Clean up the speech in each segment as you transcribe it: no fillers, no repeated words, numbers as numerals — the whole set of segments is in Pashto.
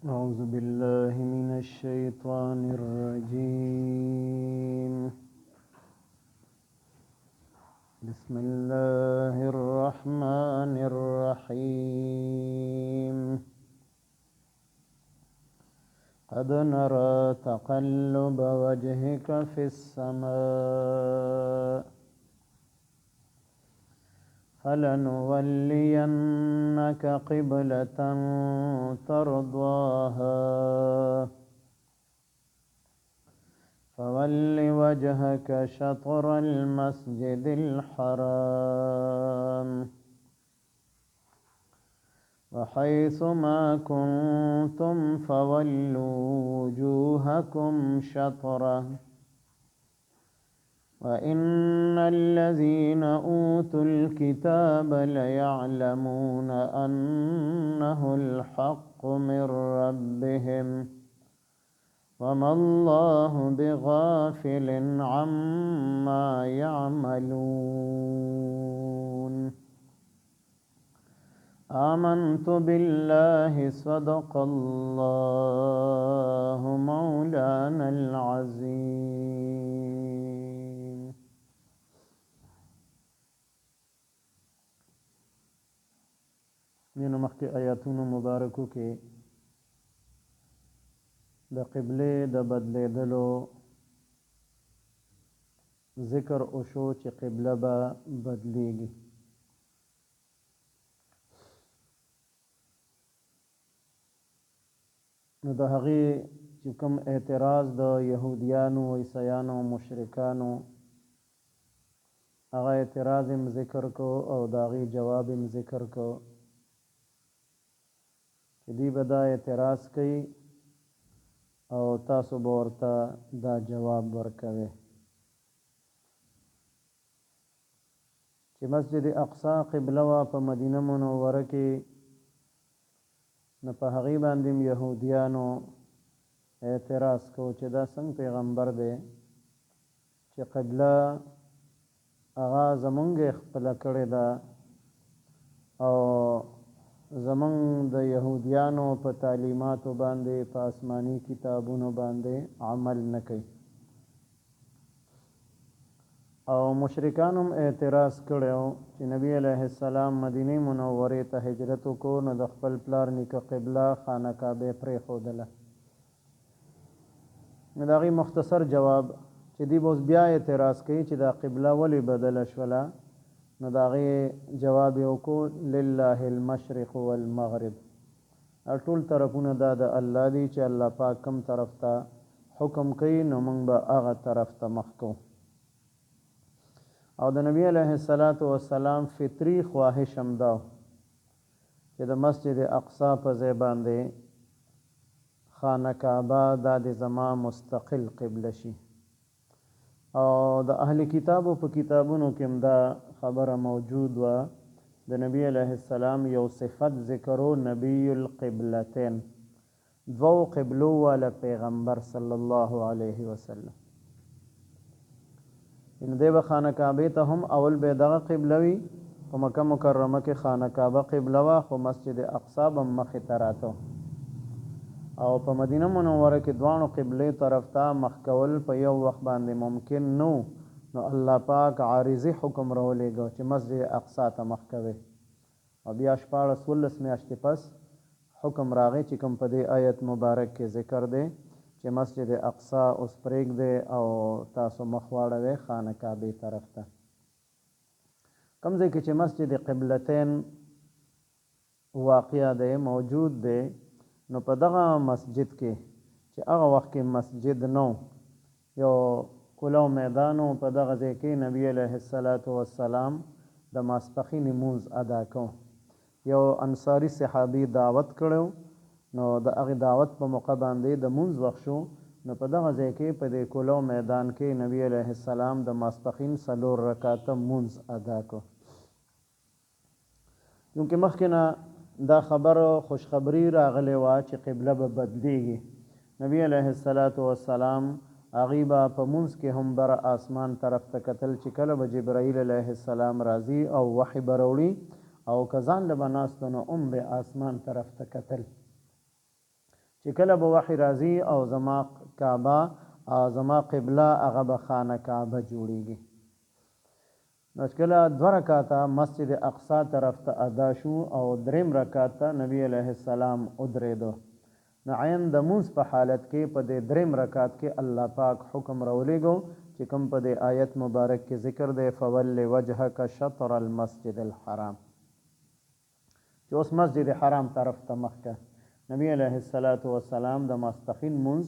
أعوذ بالله من الشيطان الرجيم. بسم الله الرحمن الرحيم. قد نرى تقلب وجهك في السماء فلنولينك قبلة ترضاها فول وجهك شطر المسجد الحرام وحيث ما كنتم فولوا وجوهكم شطره وإن الذين أوتوا الكتاب ليعلمون أنه الحق من ربهم وما الله بغافل عما يعملون. آمنت بالله صدق الله مولانا العظيم. دینو مخکې آیاتونو مبارکو کې د قبلې د بدلیدلو ذکر وشو چې قبله به بدلیږي. نو د هغې چې کوم اعتراض د یهودیانو، عیسیانو، مشرکانو، هغه اعتراض هم ذکر کو او د هغې جواب هم ذکر کو چې دوی به دا اعتراض کوي او تاسو به ورته دا جواب ورکوي چې مسجد اقصا قبله وه په مدینه منوره کې، نو په هغې باندې هم یهودیانو اعتراض کو چې دا څنګه پیغمبر دی چې قبله هغه زمونږ یې خپله کړې ده او زمونږ د یهودیانو په تعلیماتو باندې، په آسماني کتابونو باندې عمل نه کوي. او مشرکان هم اعتراض کړی چې نبی علیه السلام مدینې منورې ته هجرت وکړو، نو د خپل پلار نیکه قبله خانه کعبه پرېښودله. نو د هغې مختصر جواب چې دوی به اوس بیا اعتراض کوي چې دا قبله ولې بدله شوله، نو د هغې جواب یې وکړو لله المشرق والمغرب. دا ټول طرفونه دا د الله دي چې الله پاک کوم طرف ته حکم کوي نو موږ به هغه طرف ته مخ کوو. او د نبی علیه الصلاة والسلام فطري خواهش هم دا چې د مسجد اقصا په ځای باندې خانه کعبه دا د زما مستقل قبله شي. او د اهل کتابو په کتابونو کې هم دا خبره موجود وه. د نبی علیه السلام یو صفت ذکرو، نبی القبلتین، دوو قبلو والا پیغمبر صلی الله علیه وسلم. نو دی به خانه کعبې ته هم اول به دغه قبله وي، په مکه مکرمه کې خانه کعبه قبله وه، خو مسجد اقصا به مخې ته راته. او په مدینه منوره کې دواړو قبلې طرف ته مخ کول په یو وخت باندې ممکن نه و، نو الله پاک عارضي حکم راولېږه چې مسجد اقصا ته مخ کوي. او بیا 16 17 میاشتې پس حکم راغی چې کوم په دې آیت مبارک کې ذکر دی چې مسجد اقصا اوس پرېږدئ او تاسو مخ واړوئ خانه کعبې طرف ته. کوم ځای کې چې مسجد قبلتین واقع دی، موجود دی، نو په دغه مسجد کې چې هغه وخت کې مسجد نو، یو کلو میدان و، په دغه ځای کې نبی علیه الصلاة والسلام د ماسپښین لمونځ ادا کو. یو انصاري صحابي دعوت کړو، نو د هغې دعوت په موقع باندې د مونځ وخت شو، نو په دغه ځای کې په دې کلو میدان کې نبی علیه السلام د ماسپښین 4 رکعته مونځ ادا کو. چونکه مخکې نه دا خبر خوشخبری راغلی وه چې قبله به بدلیږي، نبی علیه الصلاة والسلام هغوی به په مونځ کې هم بره آسمان طرف ته کتل چې کله به جبرائیل علیه السلام راځي او وحی به راوړي، او که ځان له به ناست نو هم به آسمان طرف ته کتل. چې کله به وحی راځي او زما کعبه زما قبله هغه به خانه کعبه جوړیږي. نو چې کله دوه رکعته مسجد اقصی طرف ته ادا شو او دریم رکعت ته نبی علیه السلام ودرېدو، نو عین د مونځ په حالت کې په دې دریم رکعت کې الله پاک حکم راولېږو چې کوم په دې آیت مبارک کې ذکر دی، فول وجهک شطر المسجد الحرام، چې اوس مسجد حرام طرف ته مخ که. نبی علیه الصلاة والسلام د ماسپښین مونځ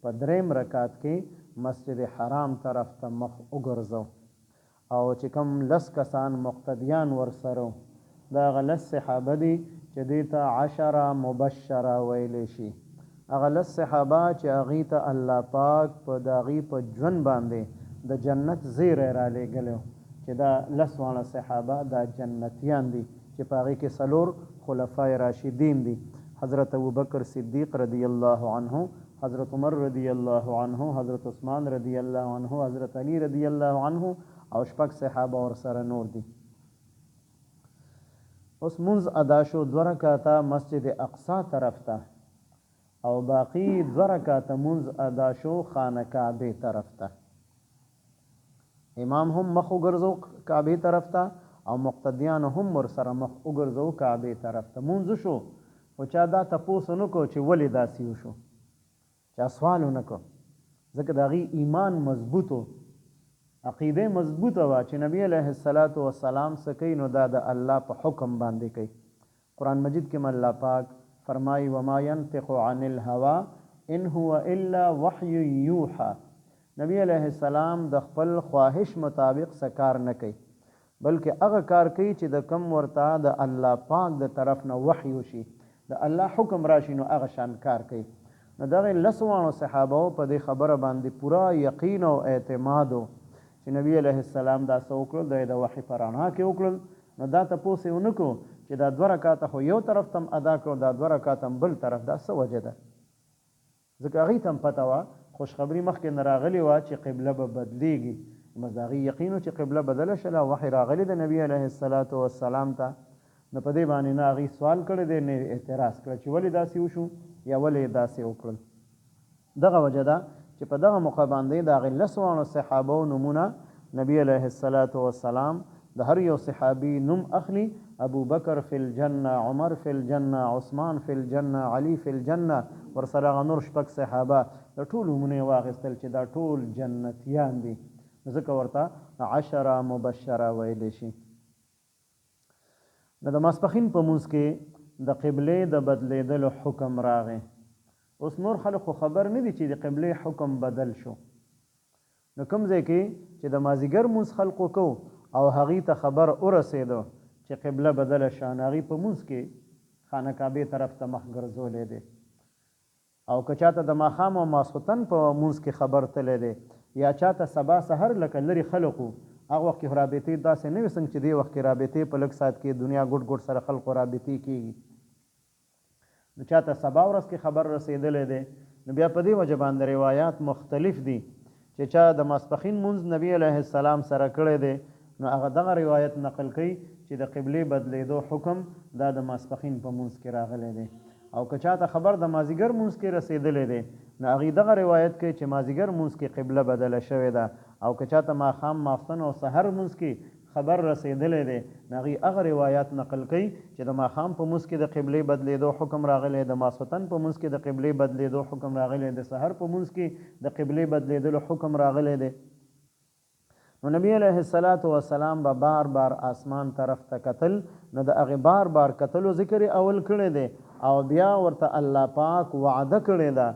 په دریم رکعت کې مسجد حرام طرف ته مخ وګرځو او چې کوم لس کسان مقتدیان ورسره وو، دا هغه لس صحابه دي چې دوی ته عشره مبشره ویلی شي، هغه لس صحابه چې هغوی ته الله پاک په د هغوی په ژوند باندې د جنت زیری رالیږلی و چې دا لس واړه صحابه دا جنتیان دي چې په هغې کې څلور خلفای راشدین دي، حضرت ابوبکر صدیق رضی الله عنه، حضرت عمر رضی الله عنه، حضرت عثمان رضی الله عنه، حضرت علی رضی الله عنه او شپږ صحابه ورسره نور دي. اوس مونځ ادا شو دوه رکعته مسجد اقصی طرف ته او باقی دوه رکعته مونځ ادا شو خانه کعبې طرف ته. امام هم مخ وګرځو کعبې طرف ته او مقتدیانو هم ورسره مخ وګرځو کعبې طرف ته. مونځ وشو خو چا دا تپوس ونه کړو چې ولې داسې وشو، چا سوال ونه کړو، ځکه د هغوی ایمان مضبوط و، عقیده یې مضبوطه وه چې نبی علیه الصلاة والسلام څه کوي نو دا د الله په حکم باندې کوي. قرآن مجید کې هم الله پاک فرمایي وما ينطق عن الهوی ان هو الا وحی یوحی، نبی علیه السلام د خپل خواهش مطابق څه کار نه کوي، بلکې هغه کار کوي چې د کوم ورته د الله پاک د طرف نه وحی وشي، د الله حکم راشي نو هغه شان کار کوي. نو دغه لسو واڼو صحابه وو په دې خبره باندې پوره یقین او اعتماد وو چې نبی علیه السلام دا څه وکړل دا یې د وحی په رڼا کې وکړل، نو دا تپوس یې ونه کړو چې دا دوه رکعته خو یو طرف ته هم ادا کړو دا دوه رکعته هم بل طرف، دا څه وجه ده؟ ځکه هغوی ته هم پته وه، خوشخبري مخکې نه راغلې وه چې قبله به بدلېږي، بس د هغوی یقین و چې قبله بدله شوله، وحی راغلې ده نبي علیه الصلوة والسلام ته، نو په دې باندې نه هغوی سوال کړی دی نه یې اعتراض کړی چې ولې داسې وشو یا ولې یې داسې وکړل. دغه وجه ده چې په دغه موقع باندې د هغې لسو واڼو صحابو نومونه نبی علیه الصلوة والسلام د هر یو صحابي نوم اخلي، ابوبکر فی الجنة، عمر فی الجنة، عثمان فی الجنة، علی فی الجنة، ورسره هغه نور شپږ صحابه د ټولو نومونه یې واخیستل چې دا ټول جنتیان دي، نو ځکه ورته عشره مبشره ویلی شي. نو د ماسپښین په مونځ کې د قبلې د بدلېدلو حکم راغی. اوس نور خلک خو خبر نه دي چې د قبلې حکم بدل شو. نو کوم ځای کې چې د مازیګر مونځ خلقو کو او هغوی ته خبر ورسېدو چې قبله بدله شوه، نو هغوی په مونځ کې خانه کعبې طرف ته مخ ګرځولی دی. او که چاته د ماښام او ماسخوتن په مونځ کې خبر تللی دی یا چاته سبا سحر لکه لرې خلق وو، هغه وخت کې خو رابطې داسې نه وې څنګه چې دې وخت کې رابطې په لږ ساعت کې دنیا ګوټ ګوټ سره خلقو رابطې کېږي. نو چاته سبا ورځ کې خبر رسېدلی دی، نو بیا په دې وجه باندې روایات مختلف دي چې چا د ماسپښین مونځ نبي علیه السلام سره کړی دی نو هغه دغه روایت نقل کوي چې د قبلې بدلېدو حکم دا د ماسپښین په مونځ کې راغلی دی او که چاته خبر د مازیګر مونځ کې رسېدلی دی نو هغوی دغه روایت کوي چې مازیګر مونځ کې قبله بدله شوې ده او که چاته ماښام، ماخستن او سحر مونځ کې خبر رسېدلی دی نو هغوی هغه روایات نقل کوي چې د ماښام په مونځ کې د قبلې بدلېدو حکم راغلی، د ماسخوتن په مونځ کې د قبلې بدلېدو حکم راغلی، د سحر په مونځ کې د قبلې بدلېدلو حکم راغلی دی. نو نبی علیه الصلاة والسلام به بار بار آسمان طرف ته کتل نو د هغې بار بار کتلو ذکر یې اول کړی دی او بیا ورته الله پاک وعده کړې ده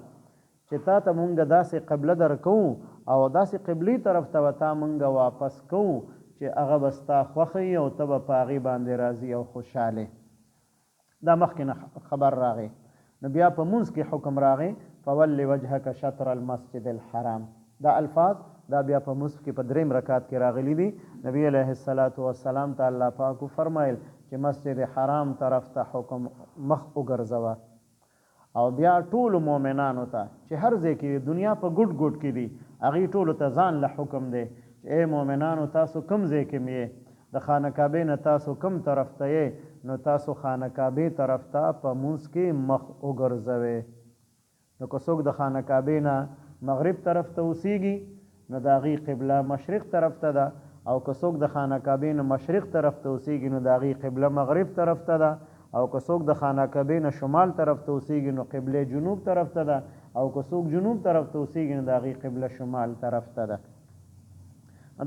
چې تا ته مونږ داسې قبله درکوو او داسې قبلې طرف ته به تا مونږ واپس کوو چې هغه به ستا خوښه وي او ته به په هغې باندې راضي او خوشحال یې. دا مخکې نه خبر راغی نو بیا په مونځ کې حکم راغی فول وجهک شطر المسجد الحرام دا الفاظ دا بیا په مونځ کې په دریم رکعت کې راغلي دي. نبی علیه الصلوة والسلام ته الله پاک وفرمایل چې مسجد حرام طرف ته حکم مخ وګرځوه. او بیا ټولو مؤمنانو ته چې هر ځای کې دي، دنیا په ګوټ ګوټ کې دي، هغوی ټولو ته ځان له حکم دی چې ای مؤمنانو تاسو کوم ځای کې هم یئ، د خانه کعبې نه تاسو کوم طرف ته یئ، نو تاسو خانه کعبې طرف ته په مونځ کې مخ وګرځوئ. نو که څوک د خانه کعبې نه مغرب طرف ته اوسیږي نو د هغوی قبله مشرق طرف ته ده، او که څوک د خانه کعبې نه مشرق طرف ته اوسیږي نو د هغوی قبله مغرب طرف ته ده، او که څوک د خانه کعبې نه شمال طرف ته اوسیږي نو قبله جنوب طرف ته ده، او که څوک جنوب طرف ته اوسیږي نو د هغوی قبله شمال طرف ته ده.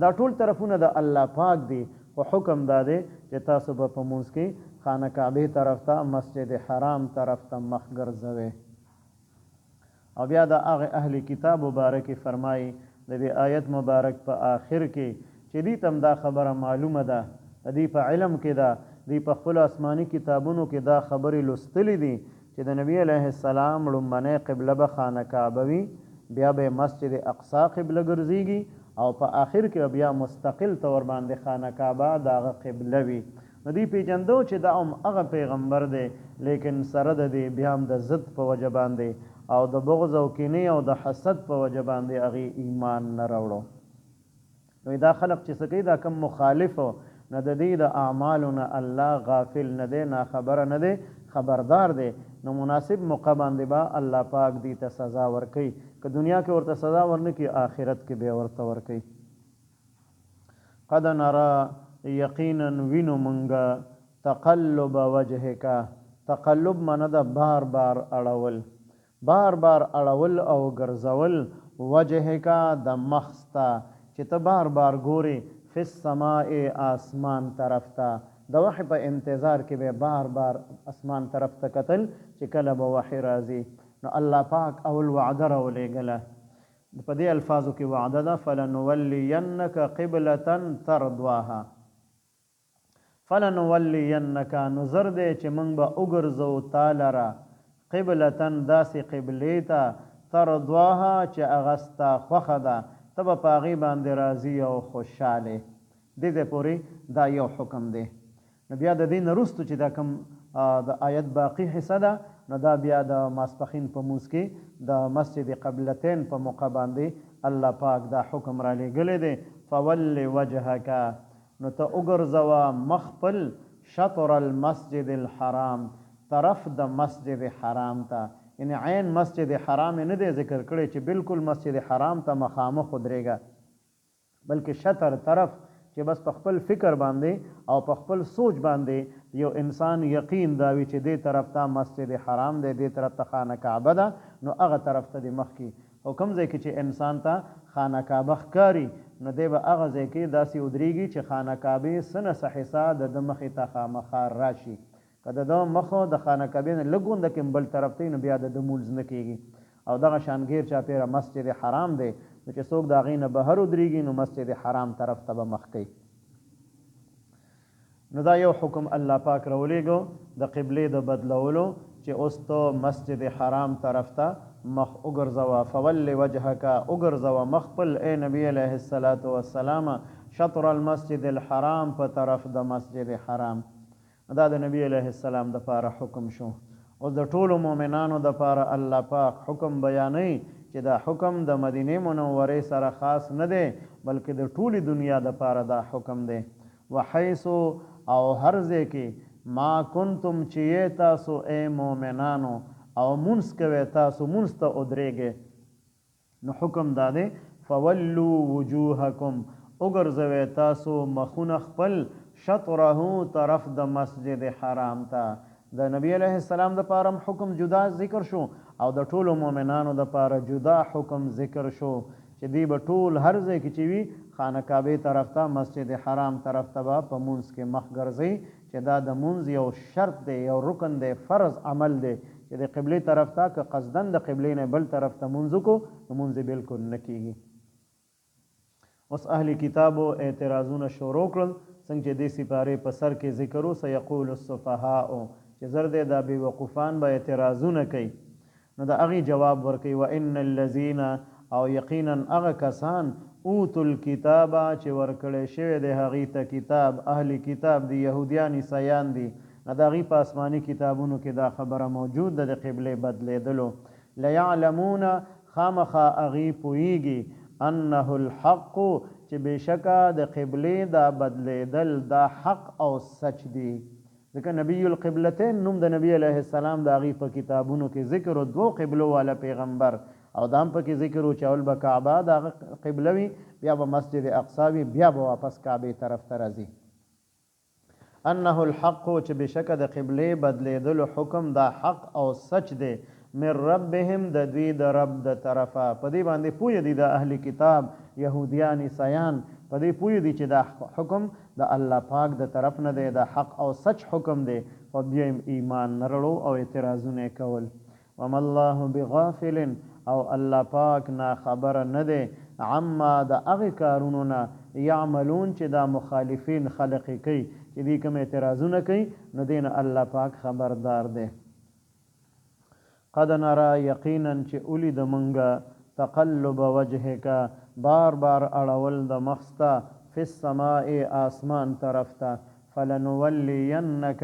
دا ټول طرفونه د الله پاک دي، خو حکم دا دی چې تاسو به په مونځ کې خانه کعبې طرف ته، مسجد حرام طرف ته مخ ګرځوئ. او بیا د هغه اهل کتاب مبارک فرمایي د دې آیت مبارک په آخر کې چې دوی ته هم دا خبره معلومه ده، د دوی په علم کې ده، دوی په خپلو آسماني کتابونو کې دا خبرې لوستلې دي چې د نبي علیه السلام ړومبنۍ قبله به خانه کعبه وي، بیا به یې مسجد اقصی قبله ګرځیږي او په آخر کې به بیا مستقل طور باندې خانه کعبه د هغه قبله وي. نو دوی پیژندو چې دا هم هغه پیغمبر دی، لیکن سره د دې بیا هم د ضد په وجه باندې او د بغض او کینې او د حسد په وجه باندې هغې ایمان نه راوړو. نو دا خلق چې څه کوي، دا کوم مخالف، نو د دې د اعمالو نه الله غافل نه دی، ناخبره نه دی، خبردار دی. نو مناسب موقع باندې به الله پاک دوی ته سزا ورکوي. که دنیا کې ورته سزا ورنه کړي، آخرت کې به ورته ورکوي. قد نرا، یقینا وینو مونږ، تقلب وجهک، تقلب معنی ده بار بار اړول، بار بار اړول او ګرځول، وجهک د مخ ستا، چې ته بار بار ګورې، فی السماء آسمان طرف ته، د وحی په انتظار کې به بار بار اسمان طرف ته کتل چې کله به وحی راځي. نو الله پاک اول وعده راولېږله، په دې الفاظو کې وعده ده، فلنولینک قبلة ترضاها، فلنولینک، نو زر دی چې موږ به وګرځوو تا لره، قبلة داسې قبلې ته، ترضاها چې هغه ستا خوښه ده، ته به په هغې باندې راضي او خوشحاله. دې ځای پورې دا یو حکم دی. نو بیا د دې نه وروسته چې دا کوم د آیت باقي حصه ده، نو دا بیا د ماسپښین په مونځ کې د مسجد قبلتین په موقع باندې الله پاک دا حکم را لېږلی دی، فول وجهک، نو ته وګرځوه مخ خپل، شطر المسجد الحرام، طرف د مسجد حرام ته، یعنی عین مسجد حرام یې نه دی ذکر کړی چې بالکل مسجد حرام ته مخامخ ودرېږه، بلکې شطر طرف، چې بس په خپل فکر باندې او په خپل سوچ باندې یو انسان یقین دا وي چې دې طرف ته مسجد حرام دی، دې طرف ته خانه کعبه ده، نو هغه طرف ته دې مخ کړي. خو کوم ځای کې چې انسان ته خانه کعبه ښکاري، نو دی به هغه ځای کې داسې ودرېږي چې خانه کعبې څه نه څه حصه د ده مخې ته خامخا راشي. که د ده مخ د خانه کعبې نه لږ غونده کې هم بل طرف ته وي، نو بیا د ده مونځ نه کېږي. او دغه شان ګیر چاپېره مسجد حرام دی، نو چې څوک د هغې نه بهر ودرېږي نو مسجد حرام طرف ته به مخ کوي. نو دا یو حکم الله پاک راولېږو د قبلې د بدلولو چې اوس ته مسجد حرام طرف ته مخ وګرځوه، فول وجهک، وګرځوه مخ خپل ای نبی علیه الصلاة والسلام، شطر المسجد الحرام، په طرف د مسجد حرام. دا د نبی علیه السلام د پاره حکم شو. اوس د ټولو مؤمنانو د پاره الله پاک حکم بیانوي چې دا حکم د مدینې منورې سره خاص نه دی، بلکې د ټولې دنیا د پاره دا حکم دی. وحیث، او هر ځای کې، ما کنتم، چې یې تاسو ای مؤمنانو او مونځ کوئ، تاسو مونځ ته ودرېږئ، نو حکم دا دی، فولو وجوهکم، وګرځوئ تاسو مخونه خپل، شطره، طرف د مسجد حرام ته. د نبی علیه السلام د پاره هم حکم جدا ذکر شو او د ټولو مؤمنانو د پاره جدا حکم ذکر شو چې دوی به ټول هر ځای کې چې وي خانه کعبې طرف ته، مسجد حرام طرف ته به په مونځ کې مخ ګرځوي، چې دا د مونځ یو شرط دی، یو رکن دی، فرض عمل دی چې د قبلې طرف ته که قصداً د قبلې نه بل طرف ته مونځ وکړو نو مونځ یې بالکل نه کېږي. اوس اهل کتابو اعتراضونه شروع کړل، څنګه چې دې سپارې په سر کې ذکر و، سیقول السفهاء، چې زر دی دا بې وقوفان به اعتراضونه کوي، نو د هغې جواب ورکوي، وان الذین، او یقینا هغه کسان، اوتوا الکتاب، چې ورکړی شوی دی هغوی ته کتاب، اهل کتاب دي، یهودیان عیسایان دي، نو د هغوی په آسماني کتابونو کې دا خبره موجود ده د قبلې بدلېدلو، لیعلمون، خامخا هغوی پوهېږي، انه الحق، چې بېشکه د قبلې دا بدلېدل دا حق او سچ دي. ځکه نبی القبلتین نوم د نبی علیه السلام د هغوی په کتابونو کې ذکر و، دوو قبلو والا پیغمبر، او دا هم پکې ذکر و چې اول به کعبه د هغه قبله وي، بیا به مسجد اقصی وي، بیا به واپس کعبې طرف ته راځي. انه الحق چې بېشکه د قبلې بدلېدلو حکم دا حق او سچ دی، من ربهم د دوی د رب د طرفه، په دې باندې پوه دي دا اهل کتاب، یهودیان، عیسایان، په دې پوه دي چې دا حکم د الله پاک د طرف نه دی، دا حق او سچ حکم دی، خو بیا یې ایمان نه رړو او اعتراضونه یې کول. وما الله بغافل او الله پاک ناخبره نه دی عما د هغه کارونو نه یعملون چې دا مخالفین خلق یې کوي، چې دوی کوم اعتراضونه کوي نو دې نه الله پاک خبردار دی. قد نرا یقینا چې ولید مونږ تقلب وجهک بار بار اړول د مخ ستا فی السماء آسمان طرف ته فلنولینک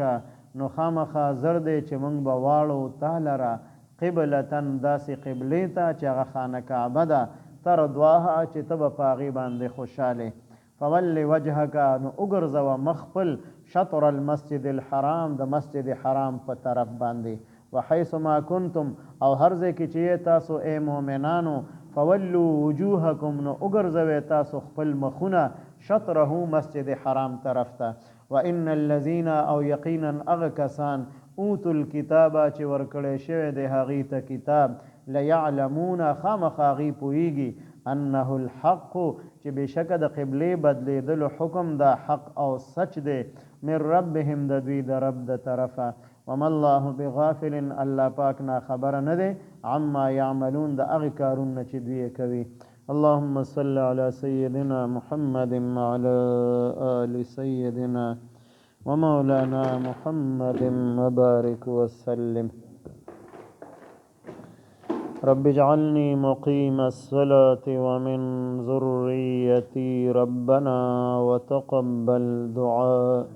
نو خامخا زر دی چې مونږ به واړو تا لره قبلة داسې قبلې ته چې هغه خانه کعبه ده ترضاها چې ته به په هغې باندې خوشحال یې فول وجهک نو وګرځوه مخ خپل شطر المسجد الحرام د مسجد حرام په طرف باندې وحیث ما کنتم او هر ځای کې چې یې تاسو ای مؤمنانو فولوا وجوهکم نو وګرځوئ تاسو خپل مخونه شطره مسجد حرام طرف ته وان الذین او یقینا هغه کسان اوتوا الکتاب چې ورکړی شوی دی هغوی ته کتاب لیعلمون خامخا هغوی پوهیږي انه الحق چې بېشکه د قبلې بدلېدلو حکم دا حق او سچ دی من ربهم د دوی د رب د طرفه وما الله بغافل الله پاک ناخبره نه دی عما یعملون د هغه کارونو نه چې دوی یې کوي. اللهم صل علی سیدنا محمد وعلی آل سیدنا ومولانا محمد وبارک وسلم. رب اجعلني مقيم الصلاة ومن ذريتي ربنا وتقبل دعاء.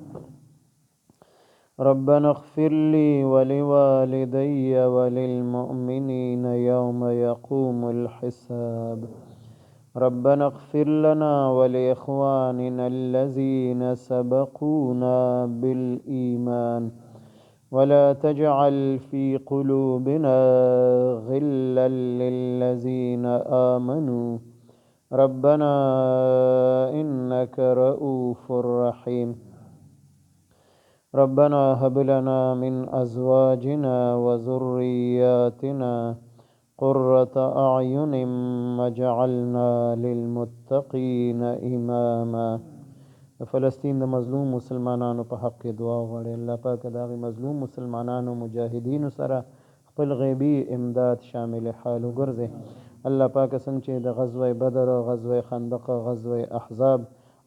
ربنا اغفر لي ولوالدي وللمؤمنين يوم يقوم الحساب. ربنا اغفر لنا ولإخواننا الذين سبقونا بالإيمان ولا تجعل في قلوبنا غلا للذين آمنوا ربنا إنك رؤوف رحيم. ربنا هب لنا من أزواجنا وذرياتنا قرة أعين واجعلنا للمتقين إماما. د فلسطین د مظلوم مسلمانانو په حق کې دعا وغواړي. الله پاک د هغې مظلوم مسلمانانو مجاهدینو سره خپل غیبي امداد شامل حال وګرځي. الله پاک څنګه چې د غزوه بدر، غزوه خندق، غزوه احزاب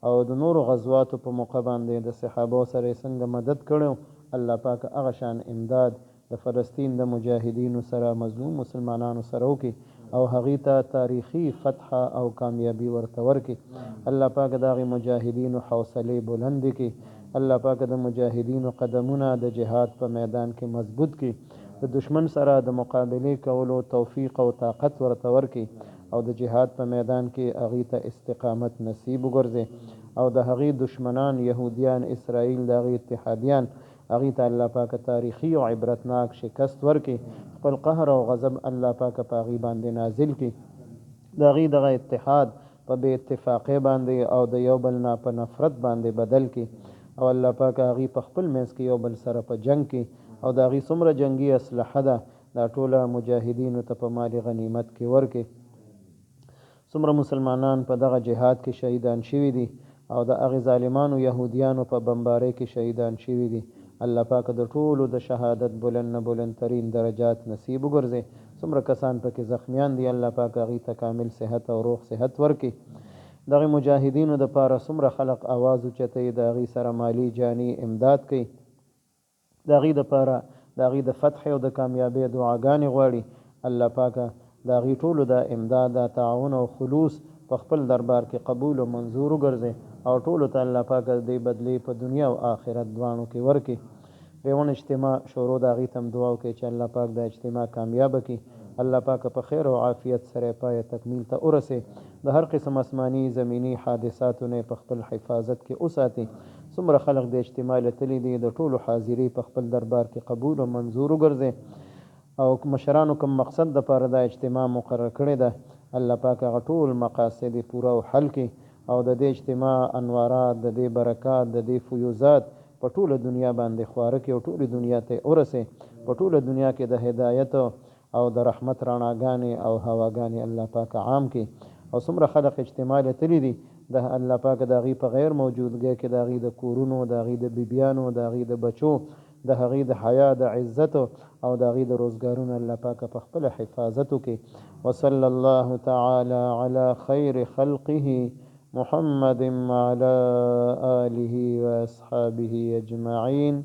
او د نورو غزواتو په موقع باندې د صحابو سره یې څنګه مدد کړو، الله پاک هغه شان امداد د فلسطین د مجاهدینو سره مظلوم مسلمانانو سره وکړي او هغوی ته تاریخي فتح او کامیابي ورته ورکړي. الله پاک د هغې مجاهدینو حوصلې بلندې کړي. الله پاک د مجاهدینو قدمونه د جهاد په میدان کې مضبوط کړي، د دشمن سره د مقابلې کولو توفیق او طاقت ورته ورکړي او د جهاد په میدان کې هغوی ته استقامت نصیب وګرځي او د هغې دشمنان یهودیان، اسرائیل، د هغې اتحادیان هغوی ته الله پاک تاریخي او عبرتناک شکست ورکړي. خپل قهر او غضب الله پاک په هغوی باندې نازل کړي. د هغوی دغه اتحاد په بې اتفاقۍ باندې او د یو بل نه په نفرت باندې بدل کړي او الله پاک هغوی په خپل منځ کې یو بل سره په جنګ کړي او د هغوی څومره جنګي اسلحه ده دا ټوله مجاهدینو ته په مال غنیمت کې ورکړي. څومره مسلمانان په دغه جهاد کې شهیدان شوي دي او د هغې ظالمانو یهودیانو په بمبارۍ کې شهیدان شوي دي. الله پاک د ټولو د شهادت بلند نه بلند ترین درجات نصیب وګرځي. څومره کسان پکې زخمیان دي الله پاک هغوی ته کامل صحت او روغ صحت ورکړي. دغه مجاهدینو د پاره څومره خلق اواز اوچتوي د هغوی سره مالي جاني امداد کوي، د هغوی د پاره د هغوی د فتح او د کامیابۍ دعاګانې غواړي. الله پاک د هغوی ټولو دا امداد، دا تعاون او خلوص په خپل دربار کې قبول او منظور وګرځي او ټولو ته الله پاک د دې بدلې په دنیا او آخرت دواړو کې ورکړي. ریوڼ اجتماع شروع د هغوی ته هم دعا وکړئ چې الله پاک دا اجتماع کامیابه کړي. الله پاک په خیر او عافیت سره پای تکمیل ته ورسي. د هر قسم آسماني زمیني حادثاتو نه په خپل حفاظت کې وساتي. څومره خلق دې اجتماع له تلي دي د ټولو حاضري په خپل دربار کې قبول او منظور وګرځې او مشرانو کوم مقصد د پاره دا اجتماع مقرر کړې ده، الله پاک هغه ټول مقاصد پوره او حل کړي او د دې اجتماع انوارات، د دې برکات، د دې فیوضات په ټوله دنیا باندې خواره کړي او ټولې دنیا ته یې ورسوي. په ټوله دنیا کې د هدایت او د رحمت رڼاګانې او هواګانې الله پاک عام کړي. او څومره خلق اجتماع له تللي دي، د الله پاک د هغوی په غیر موجودګۍ کې د هغوی د کورونو، د هغوی د بیبیانو، د هغوی د بچو، د هغوی د حیا، د عزت او د هغوی د روزګارونو الله پاک په خپله حفاظت وکړي. وصلی الله تعالی علی خیر خلقه محمد وعلى آله واصحابه اجمعین.